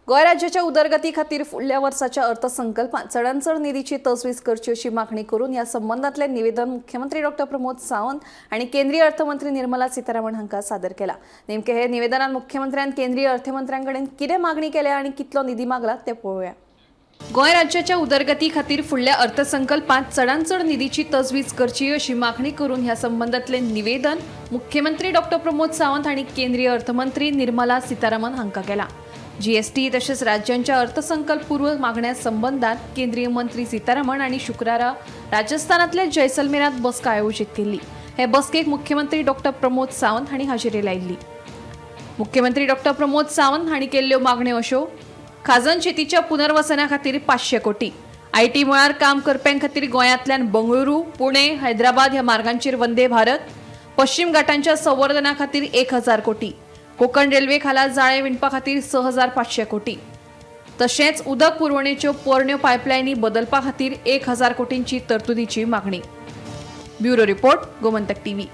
गोंय राज्याच्या उदरगती खातीर फुडल्या वर्साच्या अर्थसंकल्पात चडांत चड निधीची तजवीज करची अशी मागणी करून ह्या संबंदांतलें निवेदन मुख्यमंत्री डॉक्टर प्रमोद सावंत आनी केंद्रीय अर्थमंत्री निर्मला सीतारामन हांकां सादर केला. नेमकें हे निवेदनात मुख्यमंत्र्यान केंद्रीय अर्थमंत्र्यां कडेन कितें मागणी केल्या आनी कितलो निधी मागला तें पळोवया. गोंय राज्याच्या उदरगती खातीर फुडल्या अर्थसंकल्पात चडांत चड निधीची तजवीज करची अशी मागणी करून ह्या संबंदांतलें निवेदन मुख्यमंत्री डॉक्टर प्रमोद सावंत हांणी केंद्रीय अर्थमंत्री निर्मला सीतारामन हांकां केलां. जीएसटी तशेंच राज्यांच्या अर्थसंकल्पपूर्व मागण्या संबंदात केंद्रीय मंत्री सीतारामन हांणी शुक्रारा राजस्थानांतल्या जैसलमेरात बसका आयोजीत केल्ली. हे बसकेक मुख्यमंत्री डॉक्टर प्रमोद सावंत हांणी हाजेरी लायिल्ली. मुख्यमंत्री डॉक्टर प्रमोद सावंत हांणी केल्ल्यो मागण्यो अश्यो: खाजन शेतीच्या पुनर्वसना खातीर 500 कोटी, IT मळार काम करप्यां खातीर गोंयांतल्यान बंगळुरू, पुणे, हैदराबाद ह्या मार्गांचेर वंदे भारत, पश्चिम घाटांच्या संवर्धना खातीर 1000 कोटी, कोकण रेल्वे खाला जाळें विणपा खातीर 6500 कोटी, तशेंच उदक पुरवणेच्यो पोरण्यो पायपलायनी बदलपा खातीर 1000 कोटींची तरतुदीची मागणी. Bureau report, Gomantak TV.